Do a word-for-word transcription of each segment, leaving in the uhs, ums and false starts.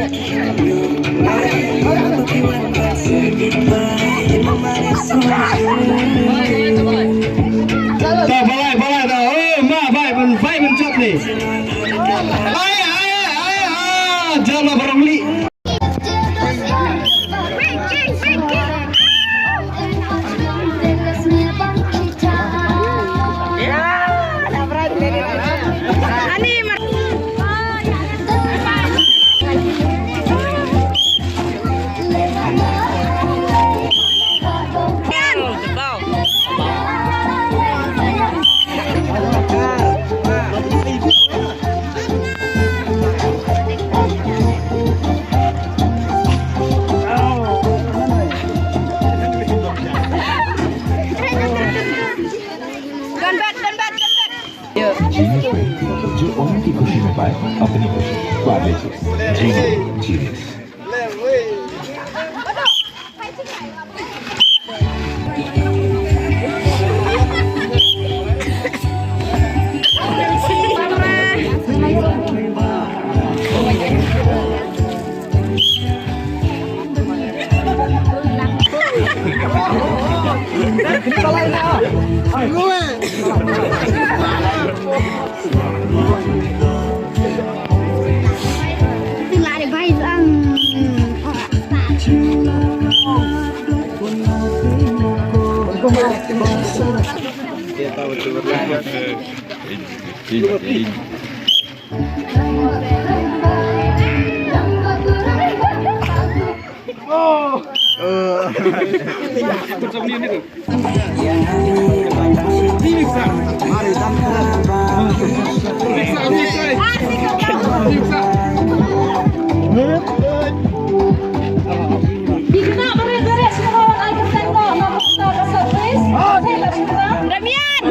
Ta balai, balai ta. Oh, ma, bai ban, bai ban jop ni. Ai, ai, ai, ah, jala barang li. Genius, जो उनकी खुशी में पाए अपनी खुशी। Parle G, genius, genius. Damian!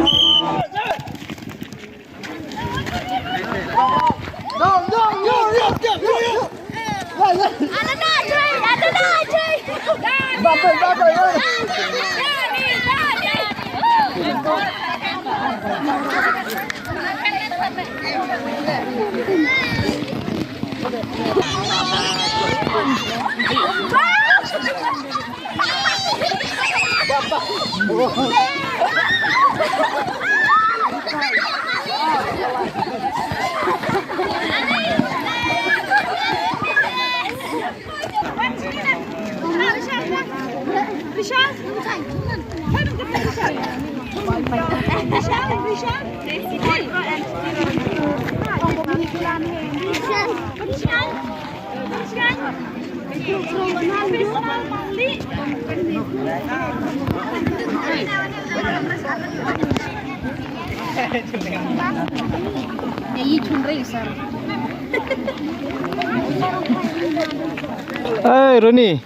Hey, Roni.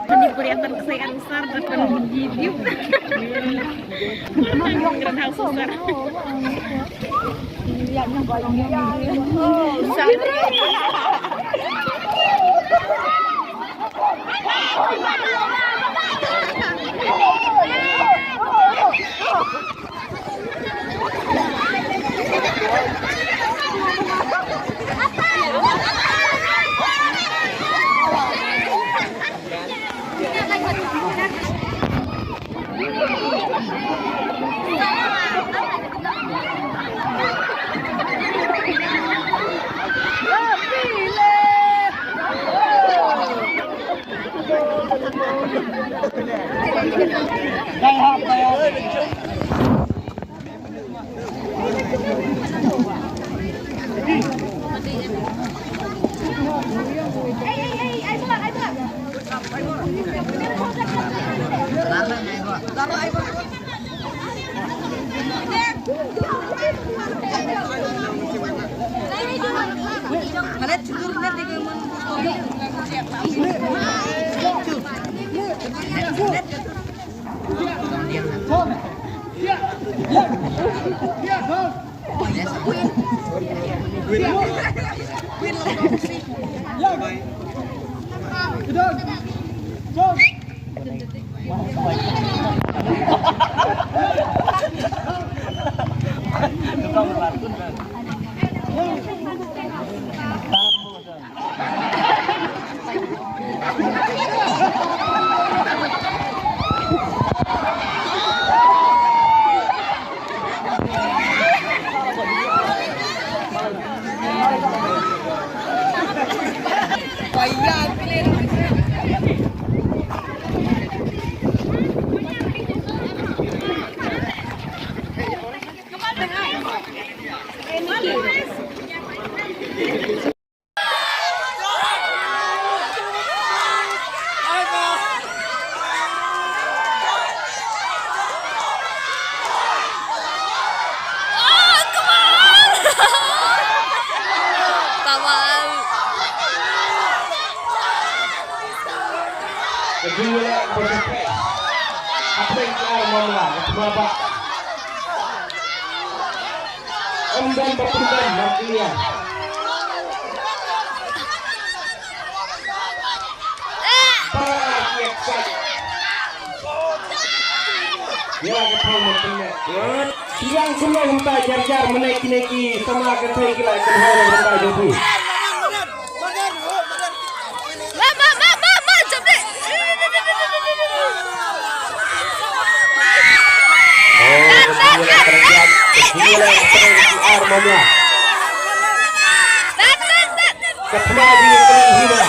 Ini puri akan kesayangan besar depan gigi. Greenhouse besar. Ka jingïaleh kaba jingpyrshah. Hapdeng ki ar mamla, ka thma ba ym don ba pyndon, ba clear. Ba ki excited. Ïa ka thong ma pynne. Ki yang kumno mynta jar jar mynne kine ki sama ka thei ki la kynhoi na bynta jong phi. Ma, ma, ma, ma, ma, jump it. Oh, ka thei la kynhoi, ka thei la kynhoi ar mamla. Ka thma jingïakynduh hima.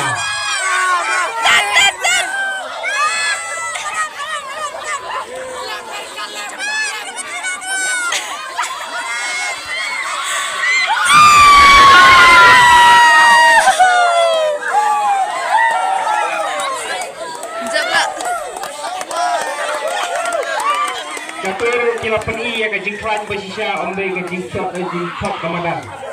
Ka tur ki la pyni ïa ka jingkhlaiñ ba shisha, ym dei ka jingshot, ka jingshot ka madan.